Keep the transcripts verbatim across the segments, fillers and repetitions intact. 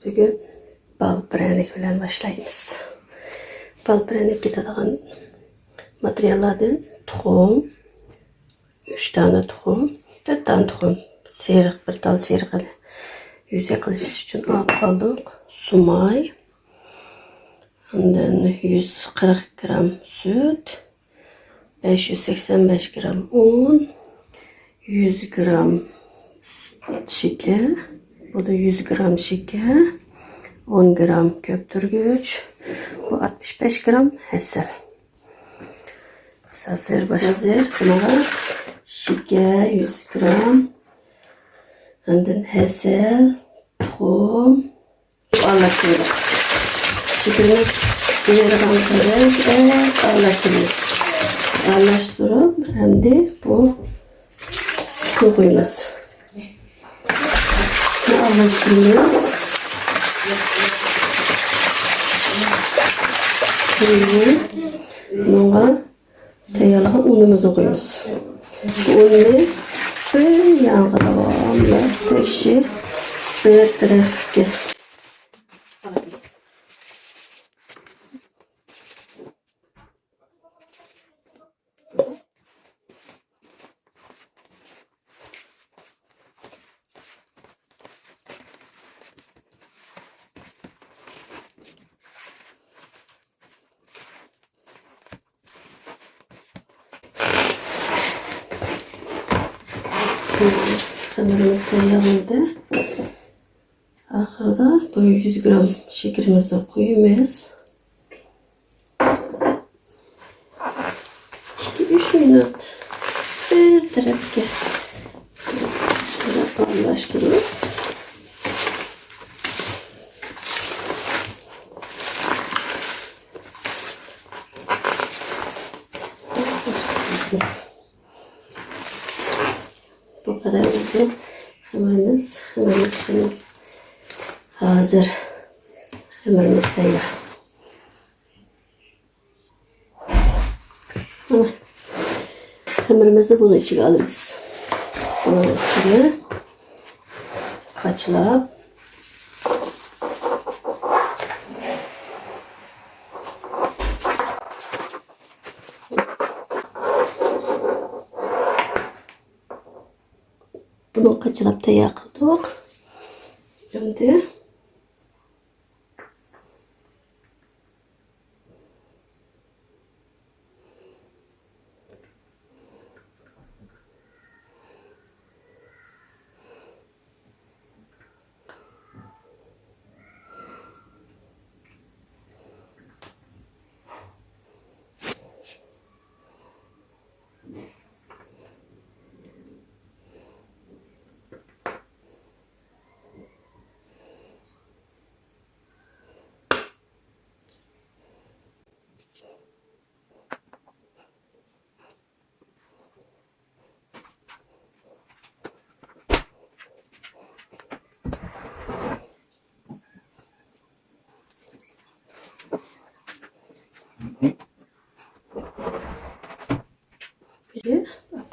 بۈگۈن بال پىرەنىك بىلەن باشلايمىز. بال پىرەنىك كېتىدىغان ماتېرىياللاردىن تۇخۇم، ئۈچ دانە تۇخۇم، تۆت دانە تۇخۇم، سېرىق، بىر تال سېرىقىنى يۈزۈك قىلىش ئۈچۈن ئاپ قالدۇق. سۇماي، ئاندىن يۈز قىرىق گرام سۈت، بەش يۈز سەكسەن بەش گرام ئۇن، يۈز گرام شېكەر، بۇ يۈز گرام شېكەر، ئون گرام كۆپتۈرگۈچ، بۇ ئاتمىش بەش گرام ھەسەل. ھازىر باشلىدۇق. بۇنىڭغا شېكەر يۈز گرام، ئاندىن ھەسەل، تۇخۇم، ئارىلاشتۇردۇق. شېكىرىمىز ئېرىغان قەدەر ئارىلاشتۇرىمىز. ئارىلاشتۇرۇپ، ئەمدى بۇ سۈتنى قۇيىمىز. سۈتنى ئارىلاشتۇرىمىز. كېيىن بۇنىڭغا تەييارلىغان ئۇنىمىزنى قۇيىمىز. بۇ ئۇننى بىر يانغا داۋاملىق تەكشى بىر تەرەپكە قارايمىز. خېمىرىمىز تەييار بولدى. ئاخىرىدا بۇ يۈز گرام شېكىرىمىزنى قۇيىمىز. ئىككى، ئۈچ مىنۇت بىر تەرەپكە ئارىلاشتۇرۇپ، بۇ قەدەر بولسۇن. خېمىرىمىز، خېمىرىمىز ھازىر. خېمىرىمىز تەييار. مانا، خېمىرىمىزنى بۇنىڭ ئىچىگە ئالىمىز. بۇنىڭ ئىچىگە قاچىلاپ. بۇنى قاچىلاپ تەييار قىلدۇق. ئەمدى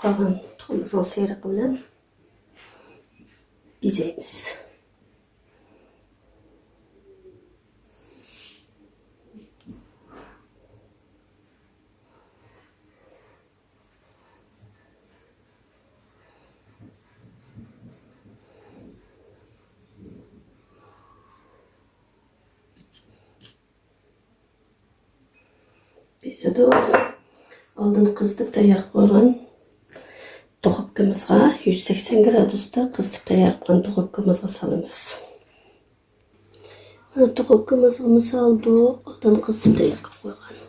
قالغان تۇخۇمىمىزنىڭ سېرىقى بىلەن بېزەيمىز. بېزىدۇق. ئالدىن قىزىتىپ تەييار قىلىپ قويغان دۇخوپكىمىزغا، يۈز سەكسەن گرادۇستا قىزىتىپ تەييار قىلغان دۇخوپكىمىزغا سالىمىز. مانا دۇخوپكىمىزغىمۇ سالدۇق، ئالدىن قىزىتىپ تەييار قىلىپ قويغان.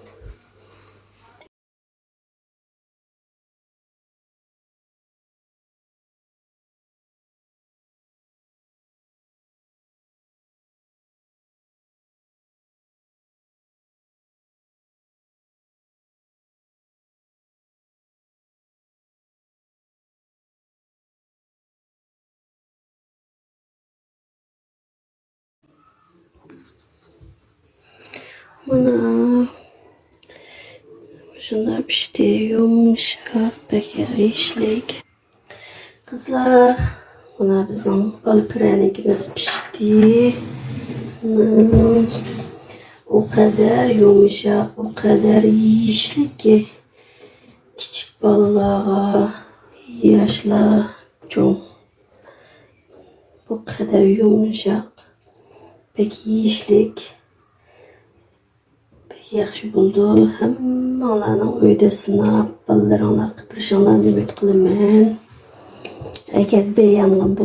مانا شۇنداق پىشتى، يۇمشاق، بەك يېيىشلىك. قىزلار، مانا بىزنىڭ بال پىرەنىكىمىز پىشتى. ئۇ قەدەر يۇمشاق، ئۇ قەدەر يېيىشلىككى، كىچىك بالىلارغا، ياشلار، چوڭ. بۇ قەدەر يۇمشاق، بەك يېيىشلىك، بەك ياخشى بولىدۇ. ھەممىڭلارنىڭ ئۆيدە سىناپ، بالىلىرىڭلارغا قىلىپ بېرىشىڭلارنى ئۈمىد قىلىمەن. ئەگەر بېيەنگەن